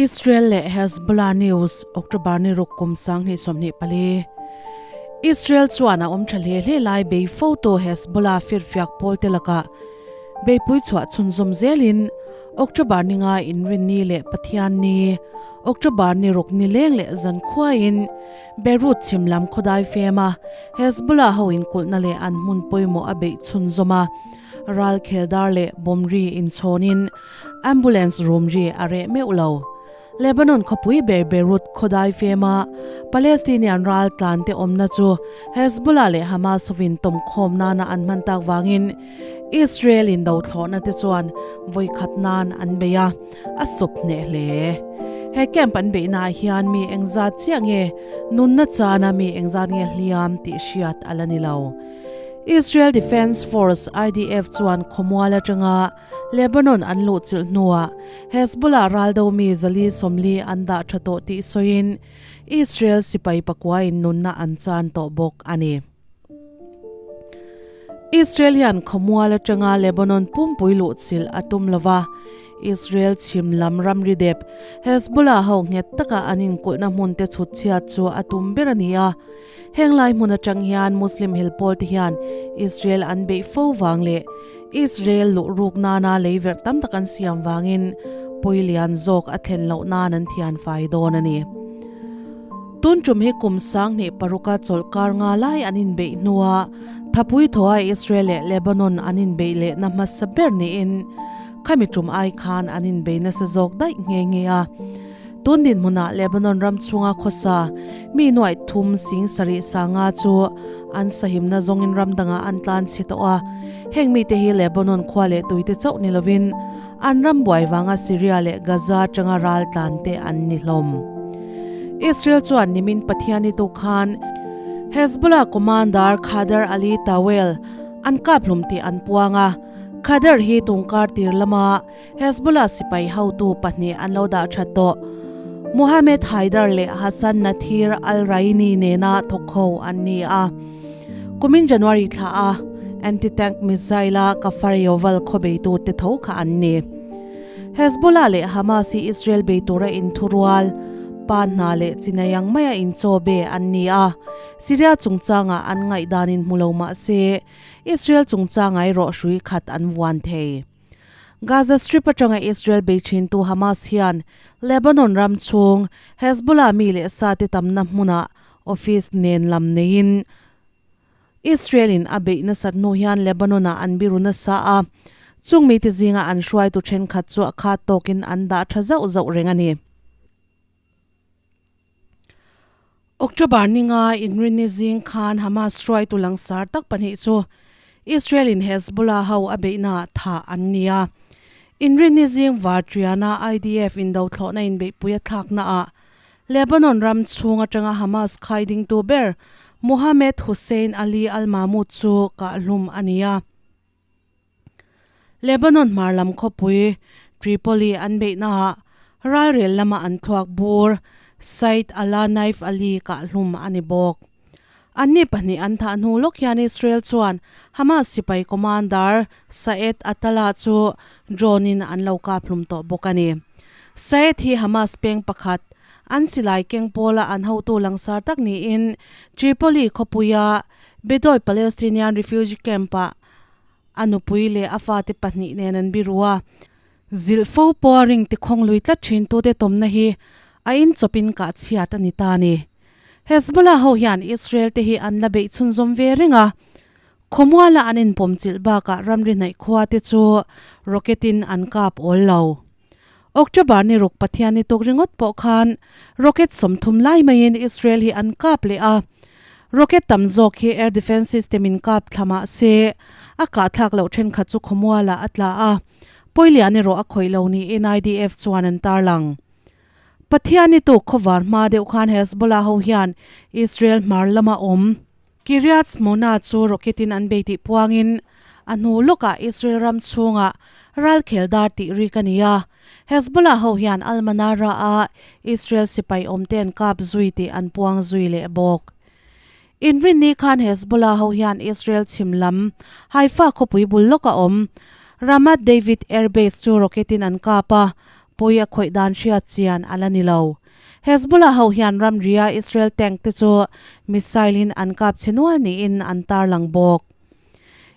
Israel leh Hezbollah News, October ni ruk kum 2024. Israel chuan a awm tha hle hle lai bei fo tu Hezbollah firfiak pawl te lakah beipui chhuah chhunzawm zelin October ni nga Inrinni leh Pathianni, October ni ruk ni leng leh zan khuaiin Beirut chhim lam khawdai fema Hezbollah ho inkulhna leh an hmun pawimawh a beih chhunzawm a, ral kheldar leh bomb ri inchhawnin ambulance room ri a reh meuh lo. Lebanon khawpui ber Beirut khawdai fema Palestinian ral tlante awmna chu Hezbollah leh Hamas hovin tawmkhawm nana an hman tak vangin Israel in do thlawhna te chuan vawi khat nan an bei a, a sawp hneh hle. He camp an beihnaah hian mi engzat chiah nge nunna chana mi engzat nge hliam tih hriat a la ni lo. Israel Defense Force, IDF, chuan khawmual atanga Lebanon an luhchilh hnuah Hezbollah raldo mi zali sawmli an dah tha tawh tih sawiin Israel sipai pakuain nunna an chan tawh bawk a ni. Israel hian khawmual atanga Lebanon pumpui luhchilh a tum lo va, Israel chhim lam ramri dep Hezbollah ho nghet taka an inkulhna hmun te chhut chhiat chu a tum ber a ni a. Heng lai hmun atang hian Muslim helpawl te hian Israel an beih fo vang leh Israel luh ruk nana leiverh tam tak an siam vangin pawi lian zawk a thlen loh nan an thian fai dawn a ni. Tun tum hi kum 2006 a chawlhkar nga lai an inbeih hnua thapui thawha Israel leh Lebanon an inbeih lehna hmasa ber niin khami tum ai khan an inbei nasa zawk daih nghe nghe a. Tun dinhmunah Lebanon ram chhunga khawsa mi nuaih thum sing sarih sanga chu an sahimna zawngin ram dangah an tlan chhe tawh a. Heng mite hi Lebanon khua leh tuite chauh ni lovin an ram buai vanga Syria leh Gaza atanga ral tlan te an ni hlawm. Israel chuan nimin Pathiani tu khan Hezbollah commander Khadr Ali Tawel an kap hlum tih an puang a. Khadr hi tungkar tir lama Hezbollah sipai hotu pahnih an lo dah that tawh. Mohammed Haidar leh Hassan Nathir al-Raini nena thawk ho an ni a. Kumin January thla a anti-tank missile a Kfar Yoval khaw beitu te tho kha an ni. Hezbollah leh Hamas hi Israel bei tura inthurual, pa hna leh chinai ang maia inchaw be an ni a. Syria chungchangah an ngaihdanin hmu lo mah se, Israel chungchangah erawh hrui khat an vuan thei. Gaza Strip atanga Israel bei thintu Hamas hian Lebanon ram chhung Hezbollah mi leh sate tamna hmunah office nen lam neiin Israel in a beih nasat hnu hian Lebanon ah an biru nasa a, chung mite zinga an hruaitu thenkhat chu a khat tawkin an dah tha zauh zauh reng a ni. October ninga inrinni zing khan Hamas hruaitu langsar tak pahnih chu Israel in Hezbollah ho a beihnaah thah an ni a. Inrinni zing Vartriana IDF indothlawhna inbeihpui a thlaknaah Lebanon ram chhung atanga Hamas khai dingtu ber Mohammed Hussein Ali al-Mahmoud chu kahhlum a ni a. Lebanon hmar lam khawpui Tripoli an beihnaah ralrel lama an thluak bur Said Ala Naif Ali kahhlum a ni bawk. Anni pahnih an thah hnu lawk hian Israel chuan Hamas sipai commander Saed Atallah chu drone-in an lo kaphlum tawh bawk a ni. Saed hi Hamas peng pakhat an silai keng pawla an hotu langsar tak niin Tripoli khawpuia Bedouin Palestinian refugee camp-ah A nupui leh a fate pahnih nen an biru a, zilh fo pawh a ring tikhawng lui tlat thin tute tawmna hi a inchawpin kah chhiat a ni ta a ni. Hezbollah ho hian Israel te hi an la beih chhunzawm ve reng a, khawmuala an inpawmchilh bakah ramri hnaih khua te chu rocket in an kap awl lo. October ni ruk Pathian ni tuk ringawt pawh khan rocket 30 lai maiin Israel hi an kap leh a, rocket tam zawk hi air defence system in kap thla mah se a kahthlak loh thenkhat chu khawmualah a tla a, pawilian erawh a khawih lo niin IDF chuan an tarlang. Pathian ni tuk khawvar hma deuh khan Hezbollah ho hian Israel hmar lama awm Kiryat Shmona chu rocket in an bei tih puangin a hnu lawkah Israel ram chhungah ralkhel dar tih rik a ni a. Hezbollah ho hian Al Manara a Israel sipai awmte an kap zui tih an puang zui leh bawk. Inrinni khan Hezbollah ho hian Israel chhim lam Haifa khawpui bul lawka awm Ramat David Air Base chu rocket in an kap a. Pawi a khawih dan hriat chian a la ni lo. Hezbollah ho hian ramria Israel tank te chu missile in an kap chhe nual niin an tarlang bawk.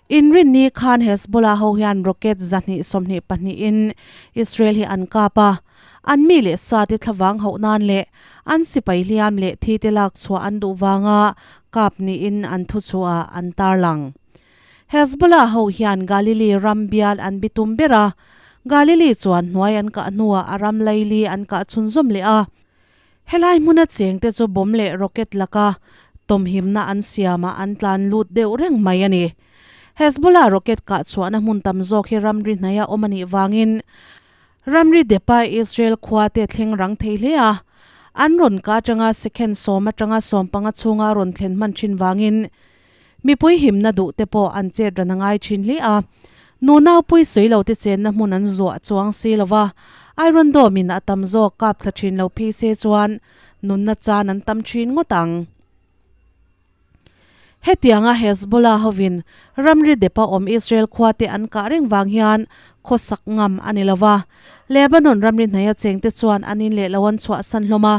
Inrinni khan Hezbollah ho hian rocket 122 in Israel hi an kap a, an mi leh sa te thlavang hauh nan leh an sipai hliam leh thi te lak chhuah an duh vanga kap niin an thuchhuah an tarlang. Hezbollah ho hian Galilee ram bial an bitum ber a, Galilee chuan hnuai an kah hnuah a ram laili an kah chhunzawm leh a. Helai hmuna chengte chu bomb leh rocket laka tawmhimna an siamah an tlan lut deuh reng mai a ni. Hezbollah rocket kah chhuahna hmun tam zawk hi ramri hnaia awm a nih vangin ramri depa Israel khua te thleng rang thei hle a, an rawn kah atanga second sawm atanga sawmpanga chhunga rawn thlen hman thin vangin Mipui himna duh te pawh an chet ran a ngai thin hle a, nu naupui sawi lo te chenna hmun an zuah chuang si lo va, Iron Dome in a tam zawk kap thla thin lo phei se chuan nunna chan an tam thin ngawt ang. Hetianga Hezbollah hovin ramri depa awm Israel khua te an kah reng vang hian khawsak ngam a ni lo va, Lebanon ramri hnaia chengte chuan an in leh lo an chhuahsan hlawm a,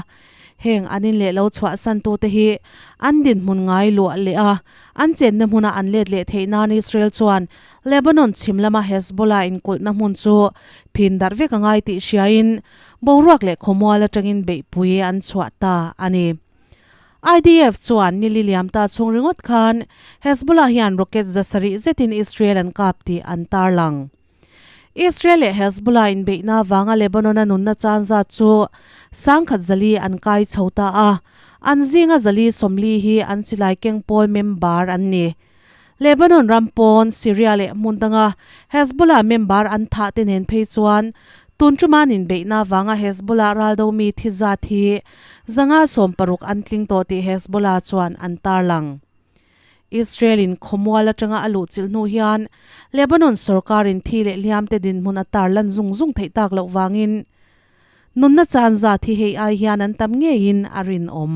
Heng an in leh lo chhuahsantute hi an dinhmun ngai luah leh a, an chenna hmuna an let leh theih nan Israel chuan Lebanon chhim lama Hezbollah inkulhna hmun chu phin darh vek a ngai tih hriain boruak leh khawmual atangin beihpui an chhuah ta a ni. IDF chuan nili liam ta chhung ringawt khan Hezbollah hian rocket 700 zetin Israel an kap tih an tarlang. Israel leh Hezbollah inbeihna avanga Lebanon-a nunna chan zat chu 10,000 zali an kai chho ta a, an zinga zali 40 hi an silai keng pawl member an ni. Lebanon ram pawn Syria leh hmun danga Hezbollah member an thah te nen phei chuan tun ṭuman inbeihna avanga Hezbollah raldo mi thi zat hi 560 an tling tawh tih Hezbollah chuan an tarlang. Israel-in khawmual atanga a luhchilh hnu hian Lebanon sorkarin thi leh hliamte dinhmun a tarlan zung zung theih tak loh vangin nunna chan zat hi hei ai hian an tam ngeiin a rinawm.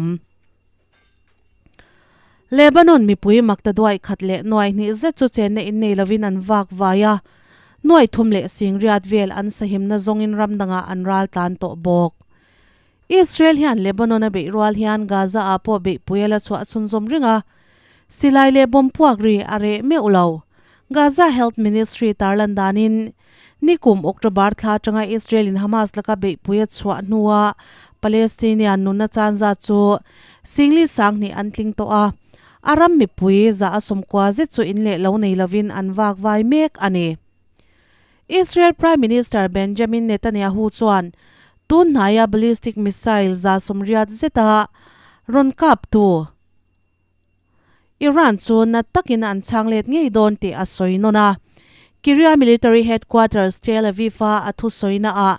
Lebanon mipui makta duai khat leh nuai hnih zet chu chenna innei lovin an vak vai a, nuai thum leh singriat vel an sahimna zawngin ram dangah an ral tlan tawh bawk. Israel hian Lebanon a beih rual hian Gaza ah pawh beihpui a la chhuah chhunzawm reng a, silai leh bomb puak ri a reh meuh lo. Gaza Health Ministry tarlan danin, nikum October thla atanga Israel in Hamas laka beihpui a chhuah hnua Palestinian nunna chan zat chu singli 2000 an tling tawh a, a ram mipui za a 90 zet chu in leh lo nei lovin an vak vai mek a ni. Israel Prime Minister Benjamin Netanyahu chuan tun hnaia ballistic missile 180 zeta rawn kaptu Iran chu na takin an chhang let ngei dawn tih a sawi nawn a. Kiria Military Headquarters Tel Aviv-a a thusawina ah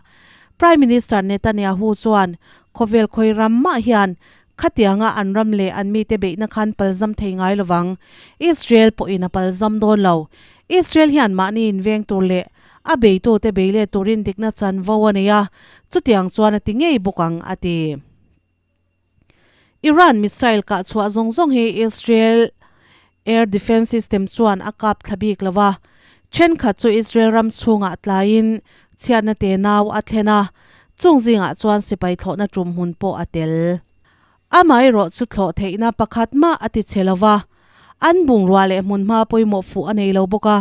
Prime Minister Netanyahu chuan khawvel khawi ram mah hian Khatianga an ram leh an mite beihna khan palzam thei ngai lovang. Israel pawhin a palzam dawn lo. Israel hian mahni inveng tur leh a beitute bei let turin dikna chanvo a nei a, chutiang chuan a ti ngei bawk ang, a ti. Iran missile kah chhuah zawng zawng hi Israel air defence system chuan a kap thla bik lo a, thenkhat chu Israel ram chhungah tlaiin chhiatna tenau a thlen a, Chung zingah chuan sipai thlawhna tum hmun pawh a tel. Amaherawh chu thlawh theihna pakhat mah a ti chhe lo va, an bungrua leh hmunhma pawimawh fuh a nei lo bawk a,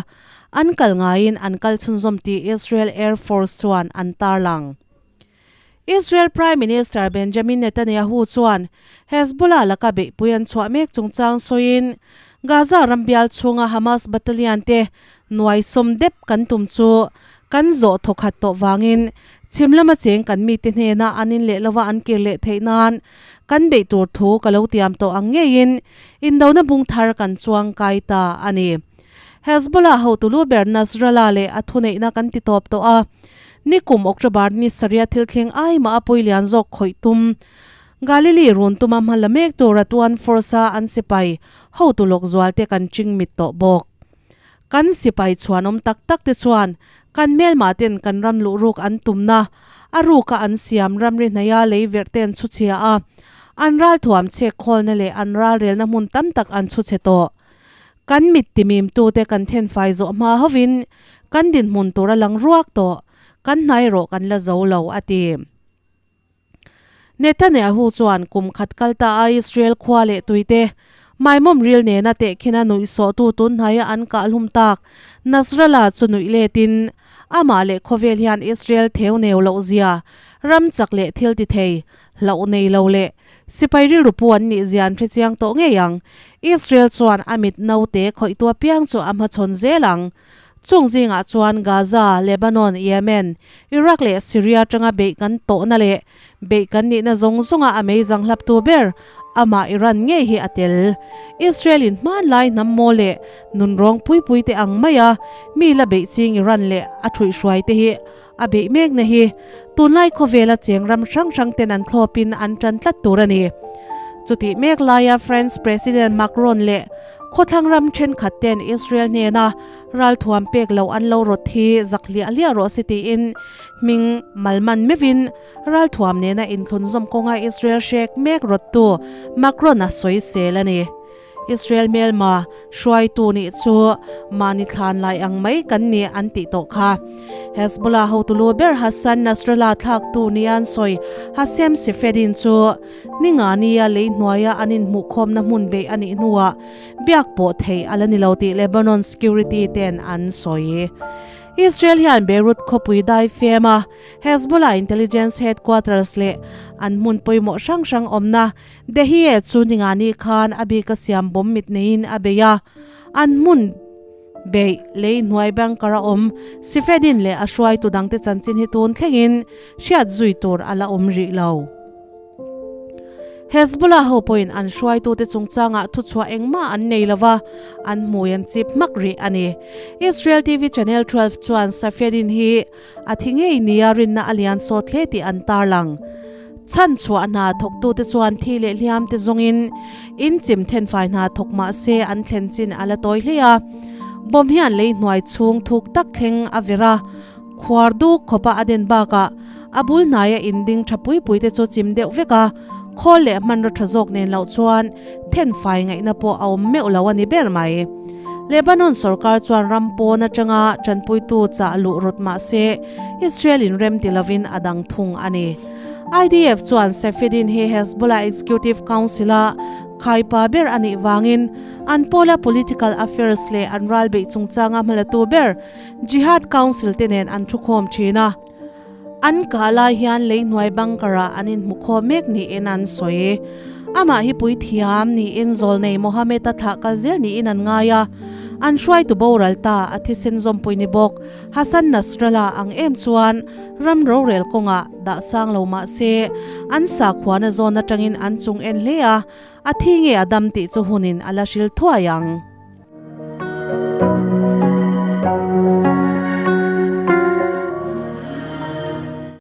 an kal ngaiin an kal chhunzawm tih Israel Air Force chuan an tarlang. Israel Prime Minister Benjamin Netanyahu chuan Hezbollah laka beihpui an chhuah mek chungchang sawiin, Gaza ram bial chhunga Hamas battalion te Nuai sawm dep kan tum chu kan zawh thawkhat tawh vangin chhim lama cheng kan mite hnena an in leh lova an kir leh theih nan kan beih tur thu ka lo tiam tawh ang ngeiin indona bung thar kan chuang kai ta a ni. Hezbollah hotu lu ber Nasrallah leh a thuneihna kan ti tawp tawh a, nikum October ni sarih thil thleng ai mah a pawi lian zawk khawih tum Galilee run tuma hma la mek tur a tuan force-a an sipai hotu lawk zualte kan ching mit tawh bawk. Kan sipai chhuanawm tak tak te chuan kan hmelmah ten kan ram luh ruk an tumna a ruka an siam ramri hnaia lei verh te an chhu chhia a, an ralthuam chhek khawlna leh an ralrelna hmun tam tak an chhu chhe tawh. Kan mit timim tute kan thenfai zawh hma hovin kan dinhmun tur a lang ruak tawh. Kan hnai erawh kan la zo lo, a ti. Netanyahu chuan kum khat kal ta a Israel khua leh tuite maimawm ril nena tehkhina nuih sawhtu tun hnaia an kahhlum tak Nasrallah chu nuih letin amah leh khawvel hian Israel theu neu loh zia, ram chak leh thil ti thei, hlauh nei lo leh sipai rilru pu an nih zia an hrechiang tawh ngei ang. Israel chuan a mit naute khawihtu apiang chu a hmachhawn zel ang. Chung zingah chuan Gaza, Lebanon, Yemen, Iraq leh Syria atanga beih kan tawhna leh beih kan nihna zawng zawnga a meizang hlaptu ber amah Iran ngei hi a tel. Israel-in hmanlai hnam maw leh nunrawng pui pui te ang maia mi la beih ching Iran leh a thuihhruai te hi a beih mekna hi tunlai khawvela cheng ram hrang hrang ten an thlawpin an tan tlat tur a ni. Chutih mek laia France President Macron leh Khawthlang ram thenkhat ten Israel hnena ralthuam pek loh an lo rawt hi zak hliah hliah rawh se tiin hming malman meuhin ralthuam nena inthlunzawm kawnga Israel hrek mek rawttu Macron a sawisel a ni. Israel hmelma hruaitu nih chu mahni thlan lai ang mai kan ni an tih tawh kha. Hezbollah hotulu ber Hassan Nasrallah thlaktu nia an sawi Hashem Sifeddine chu Ningania lei hnuaia an inhmuhkhawmna hmun beih a nih hnuah biak pawh theih a la ni lo tih Lebanon security ten an sawi. Israel hian Beirut khawpui dai fem a Hezbollah intelligence headquarters leh an hmun pawimawh hrang hrang awmna Dehiyeh chu Ningani khan a bika siam bawm mit neiin a bei a, an hmun beih lei hnuai bunker a awm Sifedin leh a hruaitu dangte chanchin hi tun thlengin hriat zui tur a la awm rih lo. Hezbollah ho pawhin an hruaitute chungchangah thuchhuah engmah an nei lo va, an hmui an chip hmak rih a ni. Israel TV Channel 12 chuan Safieddine hi a thi ngei nia rinna a lian sawt hle tih an tarlang. Chhanchhuah hna thawktute chuan thi leh hliam te zawngin in chim thenfai hna thawk mah se an thlen chin a la tawi hle a. Bomb hian lei hnuai chhung thuk tak thleng a ver a, Khuar duk khawpa a den bakah a bul hnaia in ding tha pui pui te chu chim deuh vek a, khawl leh hmanraw tha zawk nen loh chuan then fai ngaihna pawh a awm meuh lo a ni ber mai. Lebanon sorkar chuan ram pawn atanga tanpuitu chah luh rawt mah se Israel in rem ti lovin a dang thung a ni. IDF chuan Safieddine hi Hezbollah Executive Council-a khaipa ber a nih vangin an pawla political affairs leh an ralbeih chungchanga hmalatu ber Jihad Council te nen an thukhawm thin a, an kah lai hian lei hnuai bunker ah an inhmukhawm mek niin an sawi. Amah hi puithiam niin zawlnei Mohammed-a thlah kal zel niin an ngai a, an hruaitu boral ta a thisen zawmpui ni bawk Hassan Nasrallah ang em chuan ram rorel kawngah dah sang lo mah se an sakhuana zawn atangin an chung en hle a, a thi nge a dam tih chu hunin a la hril thuai ang.